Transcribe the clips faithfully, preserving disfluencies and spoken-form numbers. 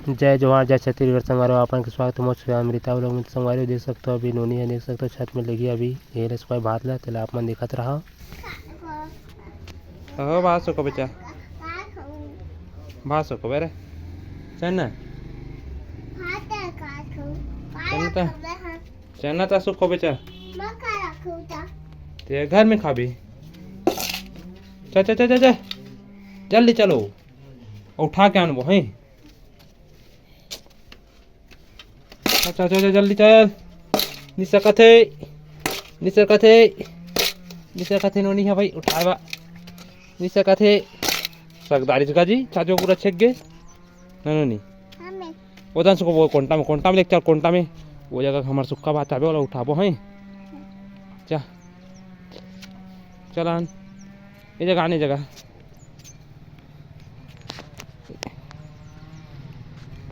जय जोहार, जय छत्तीसगढ़ संगवारी हो, आप मन के स्वागत हे मोर चैनल अमृता vlog में। संगवारी हो, देख सकत हो अभी नोनी हे, देख सकत हो छत में लेगे अभी ये ले सुखाए भात ला, तेला आप मन देखत रहा। हो भात सुखो बेचा, भात सुखो बेरे, चना, चना ता, चना ता सुखो बेचा, ते घर में खाबी। चल चल चल चल चल, जल्दी चलो, उठा के आनबो है। अच्छा अच्छा अच्छा, जल्दी चल। नि सकत हे, नि सकत हे, नि सकत हे, नोनी हे भाई, उठाए बा। नि सकत हे। सकदारी जगह जी, चाचो पूरा छेक गे। ना नोनी। हमें। ओ दन सुखो, वो कोंटा में, कोंटा में लेके चल, कोंटा में। वो जगह हमर सुक्खा भात आबे, ओला उठाबो, हैं? चा। चल आन। ये जगह आने जगह।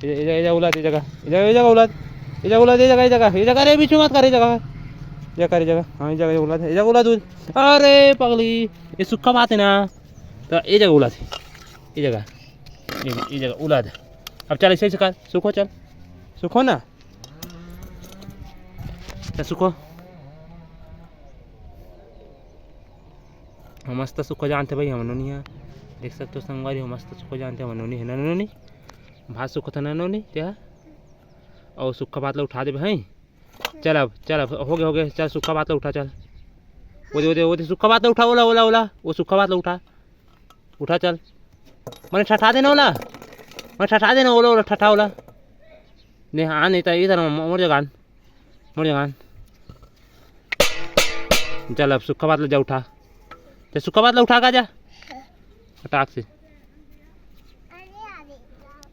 ये, ये, ये उलाद, ये जगह, ये जगह, ये जगह उलाद, ये जगह उलाद, ये जगह, ये जगह, ये जगह, अरे बीच में मत कर, ये जगह, ये कर, ये जगह, हाँ, ये जगह, ये उलाद, ये जगह उलाद, उलाद। अरे पगली, ये सुक्खा भात है ना, तो ये जगह उलाद, ये जगह, ये, ये जगह उलाद। अब चल, ऐसे, ऐसे कर, सुखो, चल, सुखो ना, चल, सुखो। हम मस्त सुखो जानते भाई, हम नोनी है, देख सकते हो संगवारी, हम मस्त सुखो जानते, हम नोनी है ना, नोनी। भात सुखत ना नोनी, ते हा? अउ सुक्खा भात ला उठा देबे, हैं? चल अब, चल अब, हो गे, हो गे, चल सुक्खा भात ला उठा, चल। वो दे, वो दे, वो दे, सुक्खा भात ला उठा, ओला, ओला, ओला, वो सुक्खा भात ला उठा। उठा, चल। मने ठठा देना ओला। मने ठठा देना ओला, ओला, ठठा ओला। ने, हाँ, नहीं तो इधर मोर जगह आन। मोर जगह आन। चल अब सुक्खा भात ला जा उठा। ते सुक्खा भात ला उठा का जा। फटाक से।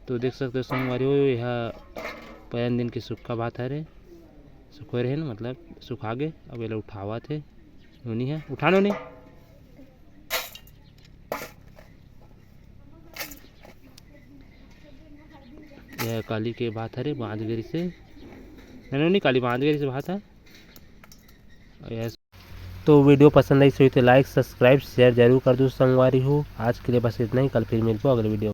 तो देख सकते हो संगवारी हो, यह पहले दिन के सुक्खा भात हरे, सुखोय रहे न, मतलब सुखा गे। अब एला उठावत हे नोनी हे, उठा नोनी। यह काली के भात हरे, बांध गे रिसे, नोनी, काली बांध गे रिसे भात हे। यह तो video पसंद आई सही तो like, subscribe, share जरूर कर दो संगवारी हो। आज के लिए बस इतना ही, कल फिर मिलबो अगले video।